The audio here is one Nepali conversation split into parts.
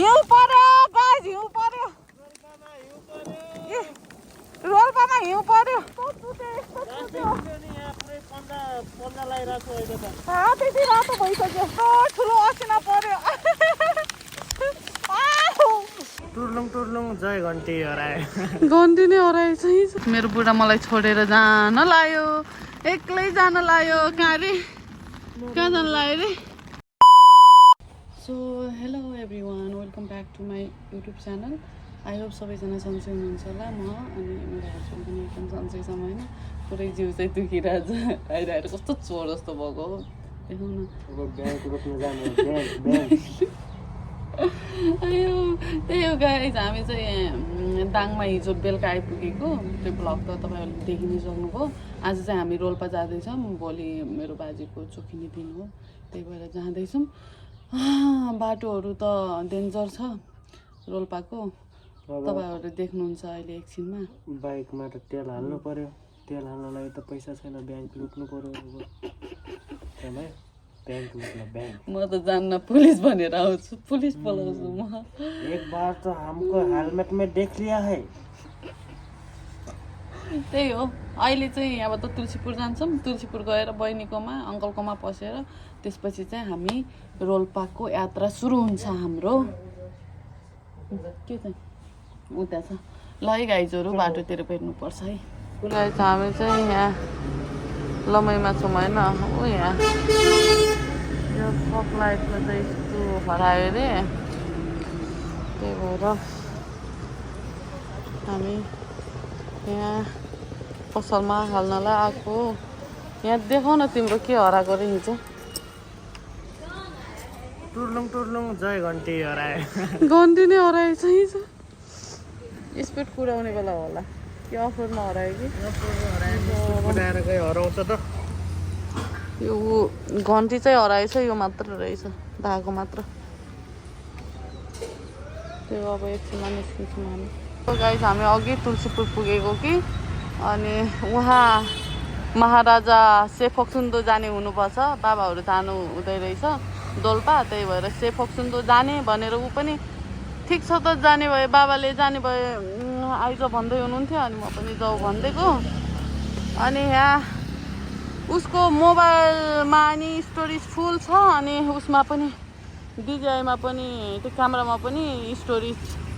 हिउँ पर्यो गाइस, हिउँ पर्यो। रोल्पामा हिउँ पर्यो। त्यति रातो भइसक्यो। ठुलो असिना पर्यो। टुर्लुङ जय घन्टी हराए। घन्टी नै हराएछ। मेरो बुढा मलाई छोडेर जान लायो, एक्लै जान लायो। कहाँ जान लायो रे? So hello everyone, welcome back to my YouTube channel. I hope सबैजना सन्चै हुनुहुन्छ होला। म अनि मेरो हस्बेन्ड पनि एकदम सन्चै छ होइन। पुरै जिउ चाहिँ दुखिरहेछ। आएर कस्तो चोर जस्तो भएको हो, देखाउन। अयो त्यही हो गाइस, हामी चाहिँ दाङमा हिजो बेलुका आइपुगेको। त्यो ब्लग त तपाईँहरूले देखि नै सक्नुभयो। आज चाहिँ हामी रोल्पा जाँदैछौँ। भोलि मेरो बाजेको चोखिने दिन हो, त्यही भएर जाँदैछौँ। बाटोहरू त डेन्जर छ रोल्पाको, तपाईँहरू देख्नुहुन्छ अहिले एकछिनमा। बाइकमा त तेल हाल्नु पर्यो, तेल हाल्नलाई त पैसा छैन, ब्याङ्क लुट्नु पर्यो। म त जान्न, पुलिस भनेर आउँछु, पुलिस बोलाउँछु म। एक बार तो हमको हेलमेट में देख लिया है। त्यही हो। अहिले चाहिँ अब त तुलसीपुर जान्छौँ। तुलसीपुर गएर बहिनीकोमा अङ्कलकोमा पसेर त्यसपछि चाहिँ हामी रोल्पाको यात्रा सुरु हुन्छ हाम्रो। के चाहिँ उता छ ल है गाइजहरू, बाटोतिर भेट्नुपर्छ है। गाइज हामी चाहिँ यहाँ लमैमा छौँ होइन। ऊ यहाँ यो फक लाइटको चाहिँ यस्तो हरायो अरे, त्यही भएर हामी यहाँ पसलमा हाल्नलाई आएको। यहाँ देखाउ न तिम्रो के हराएको रे हिजो। टुर्लुङ जय घन्टी हराए। घन्टी नै हराएछ हिजो। स्पिड कुदाउने बेला होला कि अफरोडमा हरायो कि कुदाएर गयो हराउँछ त। यो घन्टी चाहिँ हराएछ, यो मात्र रहेछ, धागो मात्र। त्यो अब एकछिनमा निस्किन्छौँ हामी। गाइस हामी अघि तुलसीपुर पुगेको कि, अनि उहाँ महाराजा सेफोक्सुन्दो जाने हुनुपर्छ। बाबाहरू जानु हुँदै रहेछ डोल्पा, त्यही भएर सेफोक्सुन्दो जाने भनेर ऊ पनि ठिक छ त जाने भए, बाबाले जाने भए आइज भन्दै हुनुहुन्थ्यो, अनि म पनि जाऊ भनिदिएको। अनि यहाँ उसको मोबाइलमा नि स्टोरेज फुल छ, अनि उसमा पनि डिजिआईमा पनि त्यो क्यामेरामा पनि स्टोरेज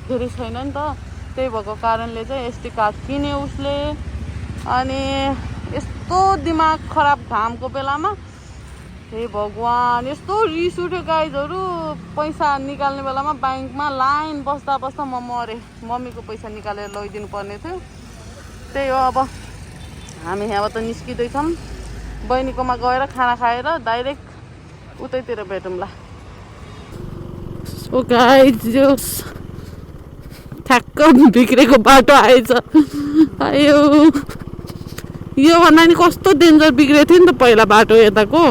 धेरै छैन नि त। त्यही भएको कारणले चाहिँ एसडी कार्ड किन्यो उसले। अनि यस्तो दिमाग खराब घामको बेलामा, हे भगवान् यस्तो रिस उठ्यो गाइजहरू। पैसा निकाल्ने बेलामा ब्याङ्कमा लाइन बस्दा बस्दा म मरेँ। मम्मीको पैसा निकालेर लैदिनु पर्ने थियो। त्यही हो, अब हामी यहाँबाट निस्किँदैछौँ। बहिनीकोमा गएर खाना खाएर डाइरेक्ट उतैतिर भेटौँला। सो गाइज ठ्याक्क बिग्रेको बाटो आएछ। आयो योभन्दा नि कस्तो डेन्जर बिग्रेको थियो नि त पहिला बाटो यताको।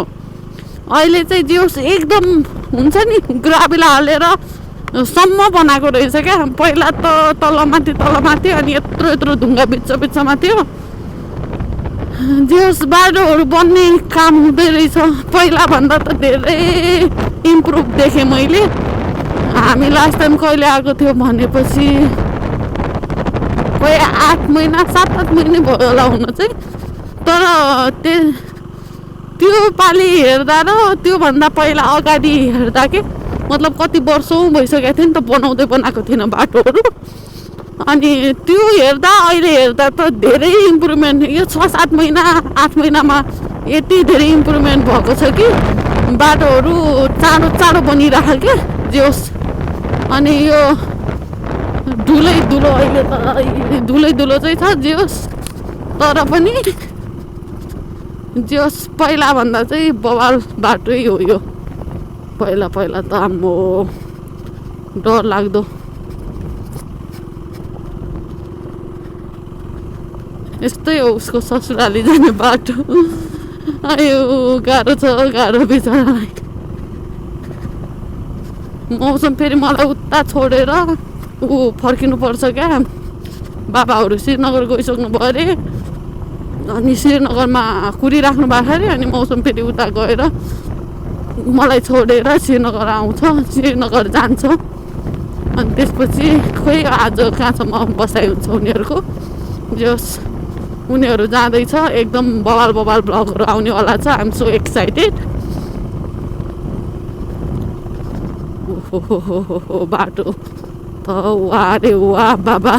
अहिले चाहिँ जियोस् एकदम हुन्छ नि ग्राबिला हालेर सम्म बनाएको रहेछ क्या। पहिला त तलमाथि अनि यत्रो यत्रो ढुङ्गा बिचमा थियो। जियोस् बाटोहरू बन्ने काम हुँदै रहेछ। पहिलाभन्दा त धेरै इम्प्रुभ देखेँ मैले। हामी लास्ट टाइम कहिले आएको थियो भनेपछि कोही 7-8 महिना भयो होला हुन चाहिँ। तर त्यो पालि हेर्दा र त्योभन्दा पहिला अगाडि हेर्दा के मतलब कति वर्षौँ भइसकेको थियो नि त बनाएको थिएन बाटोहरू। अनि त्यो हेर्दा अहिले हेर्दा त धेरै इम्प्रुभमेन्ट। यो 6-7 महिना 8 महिनामा यति धेरै इम्प्रुभमेन्ट भएको छ कि बाटोहरू चाँडो बनिरहेको क्या जोस्। अनि यो धुलै अहिले त धुलै चाहिँ छ जोस्, तर पनि जोस् पहिलाभन्दा चाहिँ बवाल बाटै हो यो। पहिला त आम्मो डर लाग्दो। यस्तै हो उसको ससुराली जाने बाटो। आयो गाह्रो छ, गाह्रो बिचरालाई। मौसम फेरि मलाई उता छोडेर ऊ फर्किनुपर्छ क्या। बाबाहरू श्रीनगर गइसक्नु भयो अरे, अनि श्रीनगरमा कुरिराख्नु भएको अरे। अनि मौसम फेरि उता गएर मलाई छोडेर श्रीनगर आउँछ, श्रीनगर जान्छ। अनि त्यसपछि खोइ आज कहाँसम्म बसाइ हुन्छ उनीहरूको जस उनीहरू जाँदैछ एकदम बवाल बवाल ब्लगहरू आउनेवाला छ आइएम सो एक्साइटेड ओहो बाटो त वाह रे वाह बाबा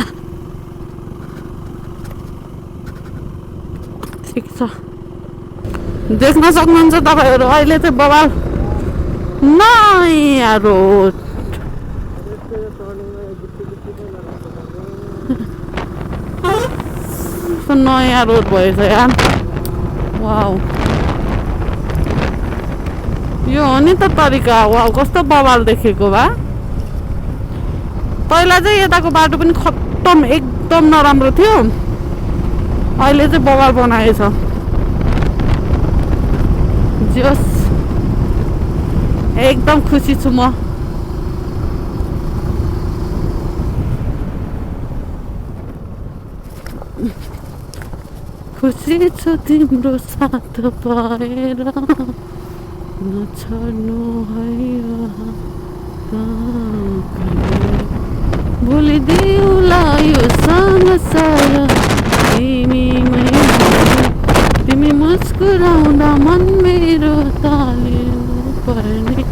ठिक छ देख्न सक्नुहुन्छ तपाईँहरू अहिले चाहिँ बवाल नयाँ रोड नयाँ रोड भएछ यार वाउ यो हो नि त तरिका वाउ कस्तो बवाल देखेको भा पहिला चाहिँ यताको बाटो पनि खत्तम एकदम नराम्रो थियो अहिले चाहिँ बवाल बनाएछ जस एकदम खुसी छु म खुसी छु तिम्रो साथ पाएर नछाड्नु है भुलिदिउला यो संसार तिमी मुस्कुराउँदा मन मेरो तालिनु पर्ने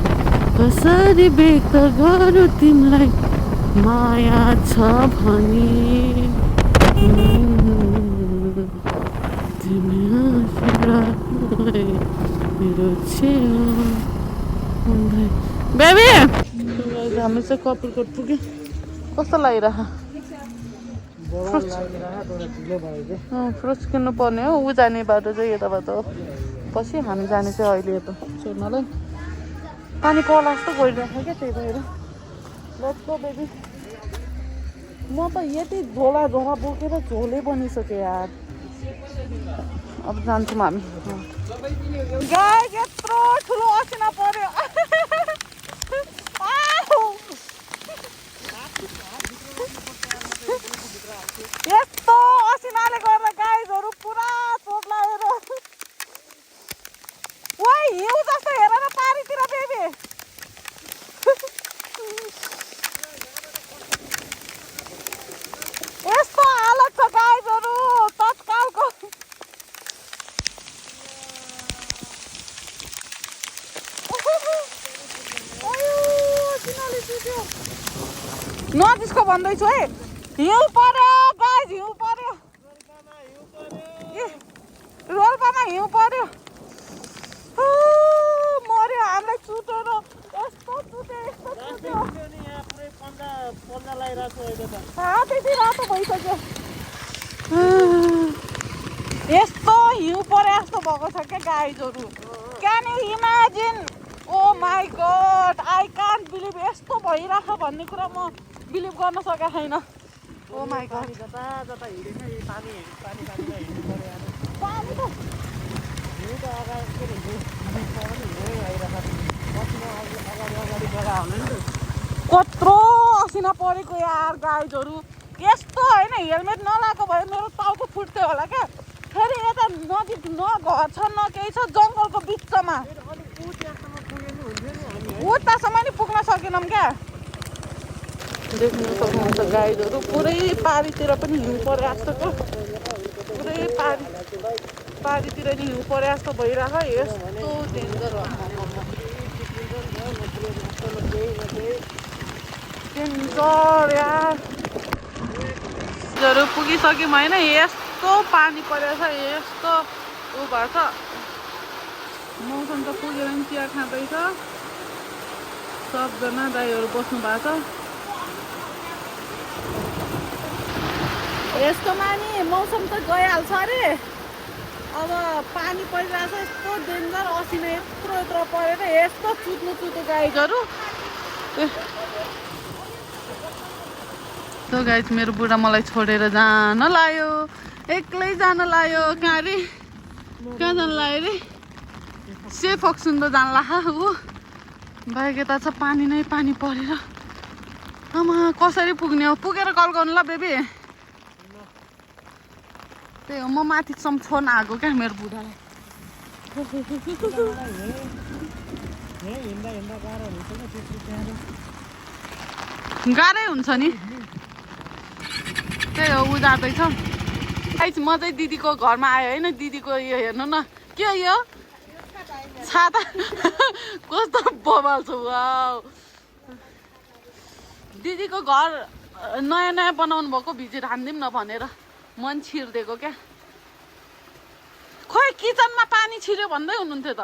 कसरी व्यक्त गरौँ तिमीलाई माया छ भने तिमी मेरो बेबी हामी चाहिँ कपुरकोट पुग्यो कस्तो लागिरह फ्रुट्स किन्नु पर्ने हो ऊ जाने बाटो चाहिँ यताबाट हो पछि हामी जाने चाहिँ अहिले यता सोध्नलाई पानी पर्ला जस्तो गइरहेको क्या त्यही भएर लेट्स गो बेबी म त यति झोला बोकेर झोलै बनिसकेँ यार अब जान्छौँ हामी गाई यत्रो ठुलो असिना पर्यो यस्तो असिनाले गर्दा गाईहरू पुरा चोट लागेर ओइ हिउँ जस्तो हेर न पारीतिर बेबी यस्तो हालत छ गाईहरू तत्कालको नजिसको भन्दैछु है हिउँ पर्यो गाइज हिउँ पर्यो रोल्पामा हिउँ पर्यो मर्यो हामीलाई चुटेर यस्तो चुट्यो त्यति रातो भइसक्यो यस्तो हिउँ परे जस्तो भएको छ क्या गाइजहरू can you imagine oh my god I can't believe यस्तो भइरहेको भन्ने कुरा म बिलिभ गर्न सकेको छैन ओ माई गड कत्रो असिना परेको यार गाइजहरू यस्तो होइन हेलमेट नलाएको भए मेरो टाउको फुट्थ्यो होला क्या फेरि यता नजिक न घर छ न केही छ जङ्गलको बिचमा उतासम्म नि पुग्न सकेनौँ क्या देख्न सक्नुहुन्छ गाइजहरू पुरै पारीतिर पनि हिउँ परे जस्तो पुरै पारीतिर नि हिउँ परे जस्तो भइरहेको यस्तो डेन्जर यार पुगिसक्यौँ होइन यस्तो पानी परेछ यस्तो ऊ भएको छ मौसम त पुगेर नि चिया खाँदैछ सबजना दाइहरू बस्नु भएको छ यस्तोमा नि मौसम त गइहाल्छ अरे अब पानी परिरहेछ यस्तो डेन्जर असिना यत्रो परेर यस्तो चुट्नु गाइजहरू त्यो गाइज मेरो बुढा मलाई छोडेर जान लायो एक्लै जान लायो कहाँ जान लायो रे सेफक सुन्दर जान ला ऊ बाइक यता छ पानी नै पानी परेर आमा कसरी पुग्ने हो पुगेर कल गर्नु ल बेबी त्यही हो म माथिसम्म छोड्न आएको क्या मेरो बुढालाई गाह्रै हुन्छ नि त्यही हो ऊ जाँदैछ गाइस म चाहिँ दिदीको घरमा आयो होइन दिदीको यो हेर्नु न के हो यो छाता कस्तो बवाल छ वाउ दिदीको घर नयाँ नयाँ बनाउनु भएको भिजिट हानिदिउँ न भनेर मन छिर्दिएको क्या खोइ किचनमा पानी छिर्यो भन्दै हुनुहुन्थ्यो त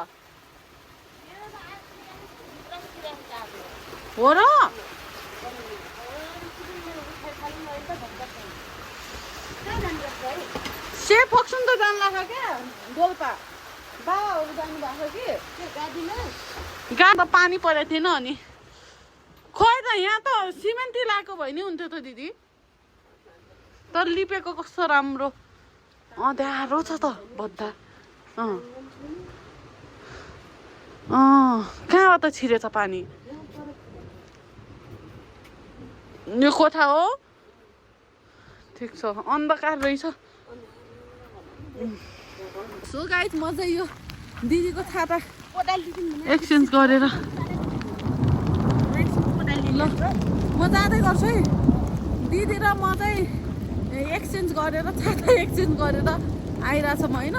हो र सेफ फोक्सुन त जानु लाग्यो क्या डोल्पा बाबाहरू जानुभएको कि गाडी त पानी परेको थिएन अनि खोइ त यहाँ त सिमेन्टै लगाएको भए नि हुन्थ्यो त दिदी तर लिपेको कस्तो राम्रो अँध्यारो छ त भद्दा कहाँबाट छिरेछ पानी यो कोठा हो ठिक छ अन्धकार रहेछ सो गाइस म चाहिँ यो दिदीको छाता एक्सचेन्ज गरेर ल म जाँदै गर्छु है दिदी र म चाहिँ एक्सचेन्ज गरेर छाता एक्सचेन्ज गरेर आइरहेछौँ होइन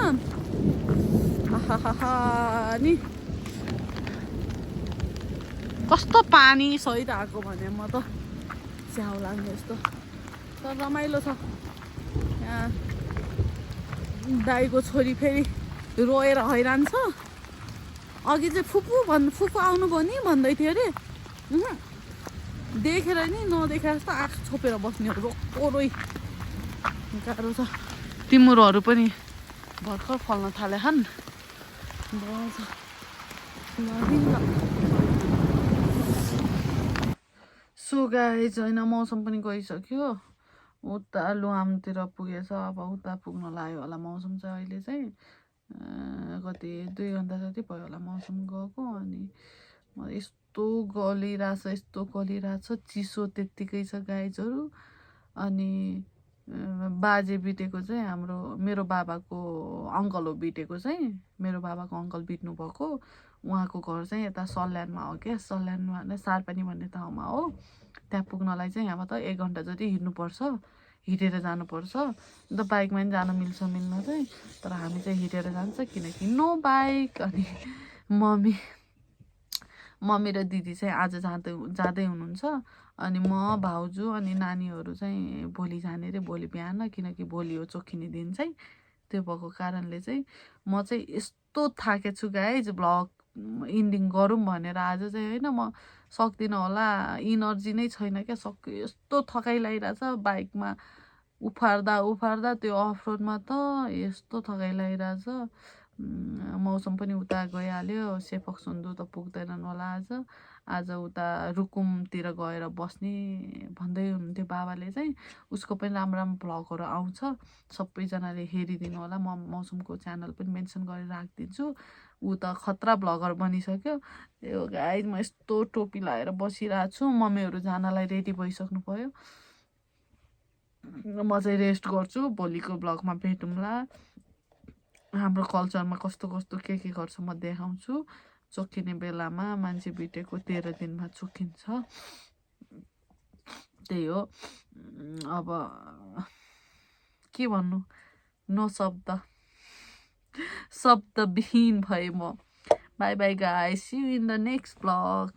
नि कस्तो पानी सहित आएको भने म त स्याउ लाग्ने जस्तो तर रमाइलो छ यहाँ दाइको छोरी फेरि रोएर हैरान छ अघि चाहिँ फुपू आउनुभयो नि भन्दै थियो अरे देखेर नि नदेखेर जस्तो आँखा छोपेर बस्ने रोइ गाह्रो छ तिमुरोहरू पनि भर्खर फल्न थाले हन् सो गाइस होइन मौसम पनि गइसक्यो उता लुआमतिर पुगेछ अब उता पुग्न लाग्यो होला मौसम चाहिँ अहिले चाहिँ कति 2 घन्टा जति भयो होला मौसम गएको अनि यस्तो गलिरहेछ चिसो त्यत्तिकै छ गाइजहरू अनि बाजे बितेको चाहिँ मेरो बाबाको अङ्कल हो बितेको चाहिँ मेरो बाबाको अङ्कल बित्नु भएको उहाँको घर चाहिँ यता सल्यानमा हो क्या सल्यानमा नै सारपानी भन्ने ठाउँमा हो त्यहाँ पुग्नलाई चाहिँ यहाँबाट 1 घन्टा जति हिँड्नुपर्छ हिँडेर जानुपर्छ अन्त बाइकमा पनि जान मिल्न चाहिँ तर हामी चाहिँ हिँडेर जान्छ किनकि नो बाइक अनि मम्मी र दिदी चाहिँ आज जाँदै हुनुहुन्छ अनि म भाउजू अनि नानीहरू चाहिँ भोलि जाने रे भोलि बिहान किनकि भोलि हो चोखिने दिन चाहिँ त्यो भएको कारणले चाहिँ म चाहिँ यस्तो थाकेको छु गाइज भ्लग इन्डिङ गरौँ भनेर आज चाहिँ होइन म सक्दिनँ होला इनर्जी नै छैन क्या सक्यो यस्तो थकाइ लागिरहेछ बाइकमा उफार्दा त्यो अफ रोडमा त यस्तो थकाइ लागिरहेछ मौसम पनि उता गइहाल्यो सेफक्सुन्डु त पुग्दैनन् होला आज उता रुकुमतिर गएर बस्ने भन्दै हुनुहुन्थ्यो बाबाले चाहिँ उसको पनि राम्रो भ्लगहरू आउँछ सबैजनाले हेरिदिनु होला म मौसमको च्यानल पनि मेन्सन गरेर राखिदिन्छु ऊ त खतरा भ्लगर बनिसक्यो यो गाइस म यस्तो टोपी लगाएर बसिरहेको छु मम्मीहरू जानलाई रेडी भइसक्नु भयो म चाहिँ रेस्ट गर्छु भोलिको भ्लगमा भेटौँला हाम्रो कल्चरमा कस्तो के गर्छ म देखाउँछु चोखिने बेलामा मान्छे बितेको 13 दिनमा चोखिन्छ त्यही हो अब के भन्नु नो शब्दविहीन भए म bye bye guys see you in the next vlog